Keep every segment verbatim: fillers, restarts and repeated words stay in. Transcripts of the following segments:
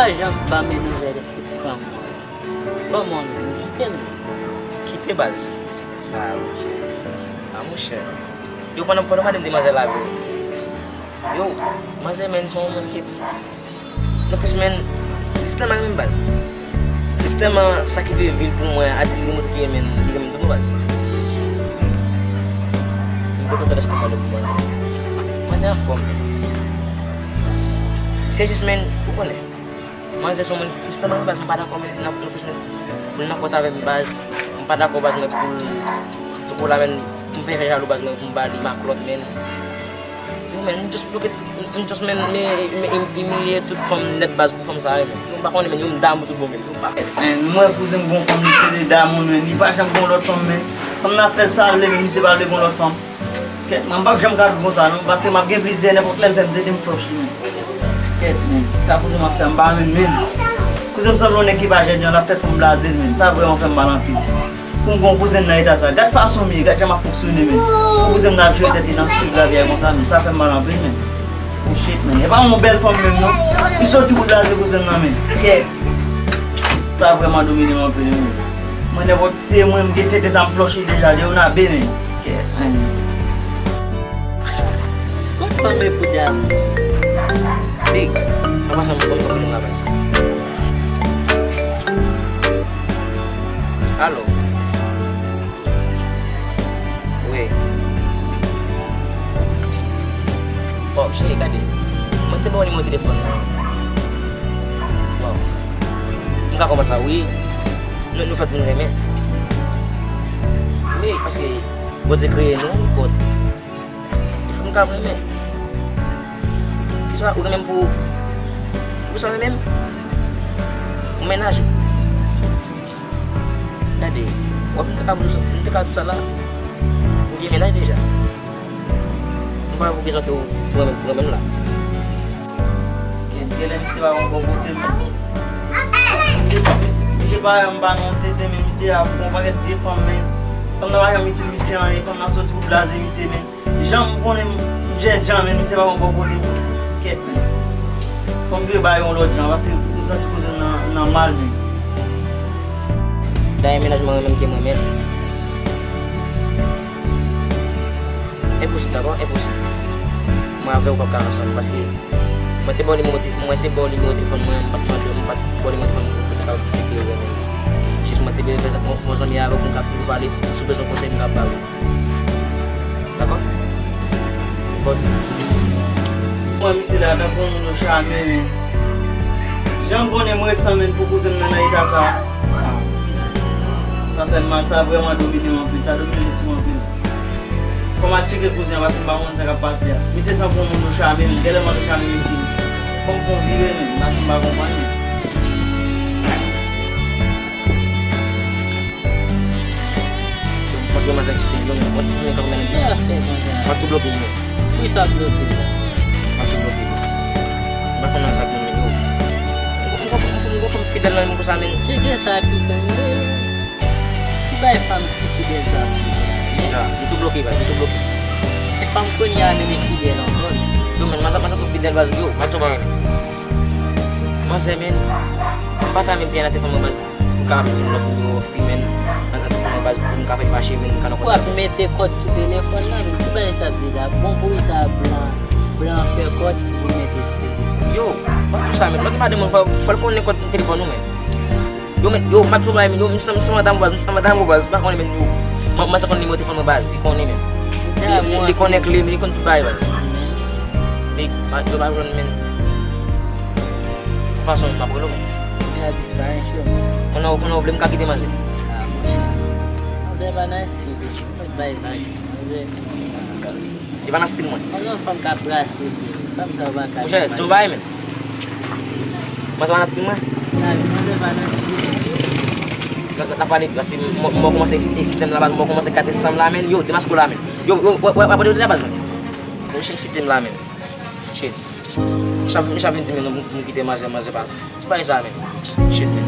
Pa janm ban m nouvèl ti fanm nan. Kòman nou kite l? Kite baz. Ah, monchè. Ah, monchè. Yo, pandan, pandan m ap di demwazèl la vre. Yo, manzè, men, se yon moun ki, non, plis, men, li se tèlman renmen m baz. Li se tèlman sakrifiye vi l pou mwen, a di li montre ke, men, li renmen m tou, non, baz. M poko tande kòman l pou manzè. Manzè anfòm, men. Se jis, men, ou konnen. Manzè se yon moun, m se tèlman baz, m pa dakò, men, nan, nan plis, men, pou l nan kont avè m, baz. M pa dakò, baz, mwen, pou l, pou l la, men, pou m fè, fè jalou, baz, mwen, pou m ba li maklòt, men. Yo, men, m just bloke, m just, men, men, men, im- imilye tout fanm nèt, baz, pou fanm sa, men. Yo, m pa konnen, men, yo, m damou tout bon, men. Yo, pa. Men, mwen, kouzen m gon fanm, li pede damou, men, li pa janm gon lòt fanm, men. Fanm nan ap fè l sa l vle, men misye pa vle gon lòt fanm. Kèt, mwen, m p ap janm ka viv konsa, non, paske m ap gen plizyè, nenpòt lè l fè m tete m flòch li, men. Kèt, men, sa kouzen m ap fè, m pa renmen, men. Kouzen m sanble yon nèg ki pa jènjan, l ap fè fanm blaze l, men. Sa vrèman fè m mal anpil. Pou m gen yon kouzen nan eta sa. Gad fason m ye, gad jan m ap fonksyone, men. Pou kouzen m nan ap jere tèt li nan stil lavi a konsa, men. Sa fè m mal anpil, men. Oh shit, men. E pa yon bèl fanm menm, non. Li soti pou blaze kouzen m nan, men. Kèt. Sa vrèman domine m anpil, men. Mwen, nenpòt, se mwen, m gen tete sa m flòche deja, Leona B, men. Kèt, men. Kot fanm e pou dam? Big, apa sa m konn konn la baz? Alo? Wi. Bon, cheri, gade. Mwen te ba w nimewo telefòn mwen. Bon. M ka konprann sa, wi. Nou, nou fèt pou nou renmen. Wi, paske Bondye kreye nou, bon. Li fè m ka renmen. Kisa ou renmen m pou, pou sa renmen m? Pou mennaj ou? Gade, w ap m te ka pou, m te ka di w sa la. Ou gen mennaj deja. M pa wè pou ki rezon ke ou pou renmen, pou renmen m la. Gen, genlè misye pa gon bò kote m. Misye, misye, misye pa renmen m pa non tete, men misye ap gon pakèt vye fanm, men fanm nan pa janm itil misye anyen, fanm nan soti pou blaze misye, men. Jan m konnen m jènjan, men misye pa gon bò kote m. Kèt, men. Fò m vire bagay yon lòt jan, paske m santi koze m nan, nan mal, men. Dayè mennaj mwen renmen m ke mwen, men. Enposib, dakò? Enposib. Mwen avè w p ap ka ansanm, paske mwen te ba w nimewo te-, mwen te ba w nimewo telefòn mwen, m pa t mande w, m pa t ba w nimewo telefòn mwen pou te ka di ke w renmen m. Jis mwen te bezwen fè sa, fè zanmi avè w pou m ka toujou pale, si w bezwen konsèy, m ka ba w. Dakò? Bon. Mwen, misye la, tankou yon moun yo chame, men. Jan m konnen m resan, men, pou kouzen m nan, nan eta sa. Sa fè m mal, sa vrèman domine m anpil, sa domine m sou anpil. Fò m al tcheke kouzen an, paske m pa konn sa k ap pase a. Misye sanble yon moun yo chame, men, genlè m antre chame misye. Fò m fè yon vire, men, paske m pa konprann, men. Mwen gen manzè eksite m, yo, men, yon ti fimen k ap mennen m. Ki afè konsa? M ap tou bloke l, men. Poukisa w ap bloke l la? M ap tou bloke l. M pa konn nan sa pou m yo. M gon, m gon fanm, m gon fanm fidèl nan men m konsa, men. Tcheke sa, pitit mwen. Ki bay fanm ki fidèl sa ap di? Deja, m tou bloke, bay, m tou bloke. E fanm kounye a menm e fidèl ankò, non? Yo, men, manzè, manzè tou fidèl, baz, yo, m ap tou bay. Manzè, men, m pa ta menm byen nan telefòn mwen, baz. Pou ka ap jwenn lòt nimewo fi, men, nan telefòn mwen, baz, pou m ka fè fache, men, m ka nan kontak. W ap mete kòd sou telefòn nan, men ki bagay sa ap di la? Bon, pou sa blan, blan fè kòd pou mete sou telefòn. Yo, m ap di w sa, men, lòt madanm mwen, fò, fò l konnen kòd telefòn ou, men. Yo, men, yo, m ap di w bagay, men, yo, m san, m san madanm, baz, m san madanm, baz, m pa konnen, men, yo. Mwen, mwen sa konn nimewo telefòn mwen, baz, li konnen, men. Li, li, li konnen kle, men, li konn tout bagay, baz. Li, m ap di w, m ap jwenn, men. Tout fason, m ap rele w, men. Gade, pa gen cho. Konnen, konnen w vle m ka kite manzè. Ah, monchè. Manzè pa nan stil ou. Mwen bay vag. Manzè. Li pa nan stil mwen. Pandan fanm k ap brase pye. Fanm sa yo pa ka. Monchè, di yon bagay, men. Manzè pa nan stil mwen. Gade, manzè pa nan stil ou. N ap pale, paske m, m, m kòmanse eksite m la, baz, m kòmanse gate san m la, men. Yo, demaske w la, men. Yo, yo, w, w, w ap rete la, baz, men. Monchè, eksite m la, men. Shit. Misye ap, misye ap vin di m, non, pou m kite manzè, manzè pa. Ki bagay sa, men? Shit, men.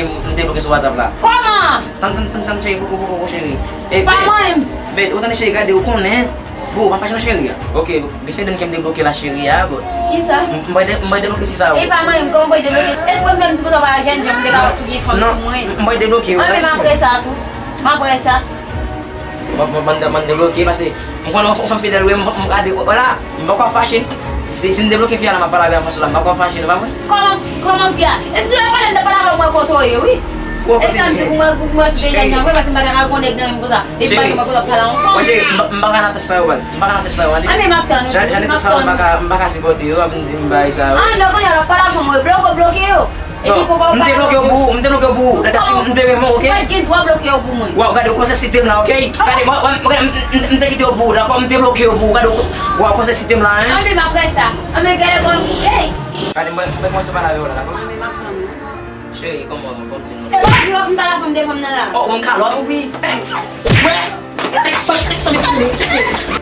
debloke, m te bloke sou WhatsApp la. Kòman? Tann, tann, tann, tann, cheri, poko, poko, poko, cheri. E, pa mwen menm. Men, ou tande, cheri, gade, ou konnen. Bon, pa fache non, cheri. Ok, gen sèten ke m debloke la, cheri, a, bon. Kisa? M, m bay de-, m bay debloke fi sa, wi. E pa mwen menm, kòman m bay debloke? Èske mwen menm, ti konsa, pa jèn, jan m te ka sou gen fanm sou mwen? Non, m bay debloke, wi. An, men m apre sa, tou. M apre sa. Mwen, mwen, mwen, mwen debloke, paske m konnen yon fanm fidèl, wi, m, m gade, wala, m poko fache. Si, si m debloke fi a la, m ap pale avè l an fas la, m poko fache, non, pa vre? Kòman, kòman fi a? Epi, ti ap pale, m t ap pale avè w, mwen kote w ye, wi. Ou kote m ye? E sa m di pou mwen, pou mwen sou deja nan vre, paske m pa ta ka gon nèg nan menm konsa. Epi, pa gen mwen pou l ap pale ansanm. Cheri, m pa, m pa ka nan tèt sa yo, baz. M pa ka nan tèt sa yo, mwen. A, men m ap tann ou, m ap tann ou. Jan, jan nèg sa yo, m pa ka, m pa ka sipòte yo, ap vin di m bagay sa yo. A, lè kounye a, l ap pale avè mwen, bloke, bloke yo. Non, m te bloke yo pou ou, m te bloke yo pou ou. Dada, si m te renmen w, ok? Ou pa t gen dwa bloke yo pou mwen. Waw, gade, ou kòmanse site m la, ok? Gade, mwen, mwen, gade, m, m, m te kite yo pou ou, dakò? M te bloke yo pou ou, gade, ou, waw, ou kòmanse site m la, en? Anben, m ap fè sa. Anben, gade, bon, ey! Gade, mwen, mwen kòmanse pale avè w la, dakò? Anben, m ap tann ou. Cheri, kòman w, fò m di nou. E pa di w ap m pale avè m de fanm nan la. Oh, ou menm kalòt? Wi. Wè! Tèks, tèks, tèks, tèks, tèks.